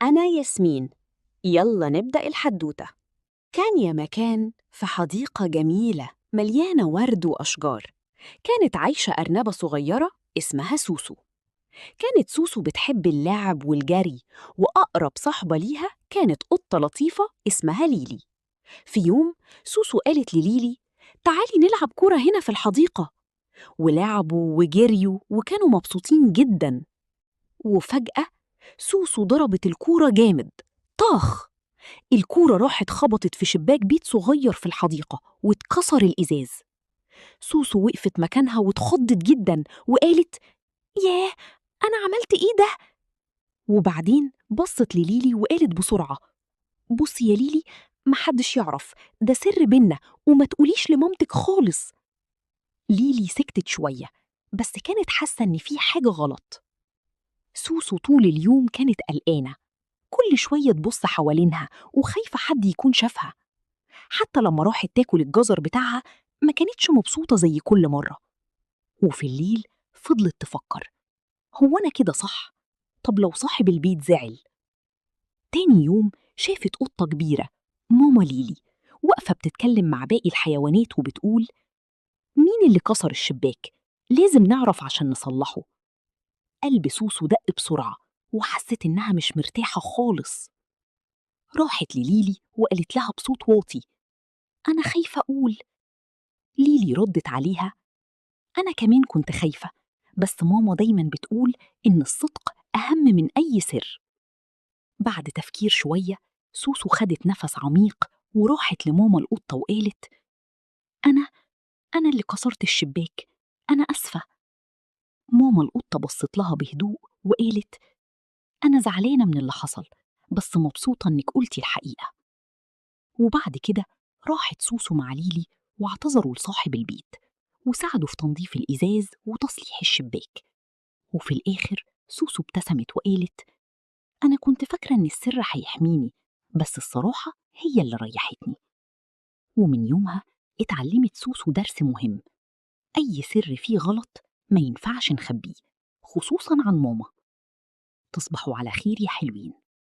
أنا ياسمين. يلا نبدأ الحدوتة. كان يا مكان في حديقة جميلة مليانة ورد وأشجار. كانت عايشة أرنبة صغيرة اسمها سوسو. كانت سوسو بتحب اللعب والجري، وأقرب صاحبة ليها كانت قطة لطيفة اسمها ليلي. في يوم سوسو قالت لليلي: تعالي نلعب كورة هنا في الحديقة. ولعبوا وجريوا وكانوا مبسوطين جدا. وفجأة سوسو ضربت الكورة جامد، طاخ! الكورة راحت خبطت في شباك بيت صغير في الحديقة واتكسر الإزاز. سوسو وقفت مكانها واتخضت جدا وقالت: ياه، أنا عملت إيه ده؟ وبعدين بصت لليلي وقالت بسرعة: بصي يا ليلي، محدش يعرف، ده سر بينا وما تقوليش لمامتك خالص. ليلي سكتت شوية، بس كانت حاسة إن في حاجة غلط. سوسو طول اليوم كانت قلقانة، كل شوية تبص حوالينها وخايفة حد يكون شافها. حتى لما راحت تاكل الجزر بتاعها ما كانتش مبسوطة زي كل مرة. وفي الليل فضلت تفكر: هو أنا كده صح؟ طب لو صاحب البيت زعل؟ تاني يوم شافت قطة كبيرة، ماما ليلي، واقفة بتتكلم مع باقي الحيوانات وبتقول: مين اللي كسر الشباك؟ لازم نعرف عشان نصلحه. قلب سوسو دق بسرعة وحست إنها مش مرتاحة خالص. راحت لليلي وقالت لها بصوت واطي: أنا خايفة أقول. ليلي ردت عليها: أنا كمان كنت خايفة، بس ماما دايما بتقول إن الصدق أهم من أي سر. بعد تفكير شوية سوسو خدت نفس عميق وراحت لماما القطة وقالت: أنا اللي كسرت الشباك، أنا أسفة. ماما القطة بصت لها بهدوء وقالت: أنا زعلانة من اللي حصل، بس مبسوطة إنك قلتي الحقيقة. وبعد كده راحت سوسو مع ليلي واعتذروا لصاحب البيت وساعدوا في تنظيف الإزاز وتصليح الشباك. وفي الآخر سوسو ابتسمت وقالت: أنا كنت فاكرة إن السر هيحميني، بس الصراحة هي اللي ريحتني. ومن يومها اتعلمت سوسو درس مهم: أي سر فيه غلط ما ينفعش نخبيه، خصوصاً عن ماما. تصبحوا على خير يا حلوين.